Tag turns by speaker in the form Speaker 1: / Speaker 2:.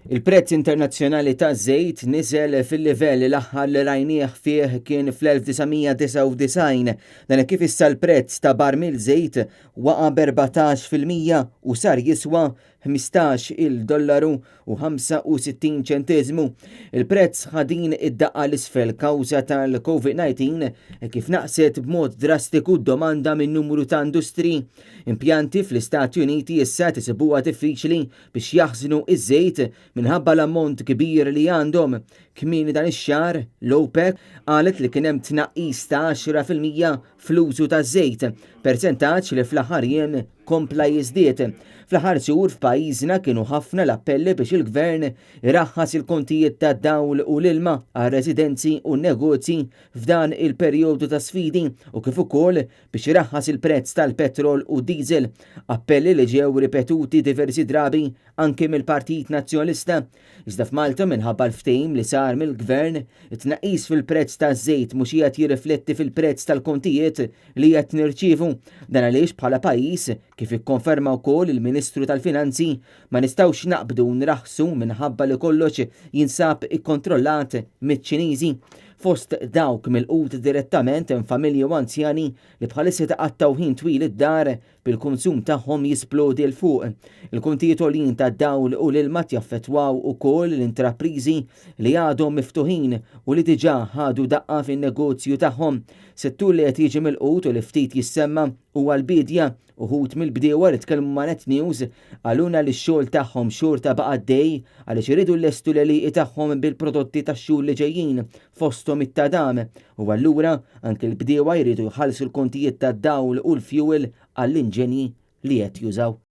Speaker 1: Il-prezz internazzjonali taż-żejt niżel fil-livell li l-aħħar li rajnieh fih kien fl-1999. Dan hekk kif issa l-prezz ta' barmil żejt waqa' b'14% u sar jiswa 15-il dollaru u 65 ċenteżmu. Il-prezz ħa din id-daqqa 'l isfel kawża tal-Covid-19 hekk kif naqset b'mod drastiku d-domanda minn numru ta' industriji. Impjanti fl-Istati Uniti issa qed isibuha diffiċli biex jaħżnu ż-żejt minħabba l-ammont kbir li għandhom. Kmieni dan ix-xahar, l-OPEC qalet li kien hemm tnaqqis ta' 10% fl-użu taż-żejt, persentaġġ li fl-aħħar jiem kompla jiżdied. Fl-aħħar xhur f'pajjiżna kienu ħafna l-appelli biex il-Gvern iraħħas il-kontijiet tad-dawl u l-ilma għar-residenzi u n-negozji f'dan il-perjodu ta' sfidi u kif ukoll biex iraħħas il-prezz tal-petrol u diesel, appelli li ġew ripetuti diversi drabi anki mill-Partit Nazzjonalista. Iżda f'Malta minħabba l-ftehim li sar mill-Gvern, it-tnaqqis fil-prezz taż-żejt mhux qiegħed jirrifletti fil-prezz tal-kontijiet li qed nirċievu. Dan għaliex bħala pajjiż, kif ikkonferma wkoll il-Ministru tal-Finanzi, ma nistgħux naqbdu u nraħħsu minħabba li kollox jinsab ikkontrollat miċ-Ċiniżi. Fost dawk milquta direttament hemm familji u anzjani li bħalissa taqattgħu ħin twil id-dar bil-konsum tagħhom jisplodi 'l fuq. Il-kontijiet għoljin tad-dawl u l-ilma jaffettwaw ukoll l-intrapriżi li għadhom miftuħin u li diġà ħadu daqqa fin-negozju tagħhom. Settur li qed jiġi milqut u li ftit jissemma huwa l-biedja. Uħud mill-bdiewa li tkellmu ma' Net News qalulna li x-xogħol tagħhom xorta baqa' għaddej għaliex iridu jlestu l-għelieqi tagħhom bil-prodotti tax-xhur li ġejjin, fosthom it-tadam. U allura anke l-bdiewa jridu jħallsu l-kontijiet tad-dawl u l-fjuwil għall-inġenji li qed jużaw.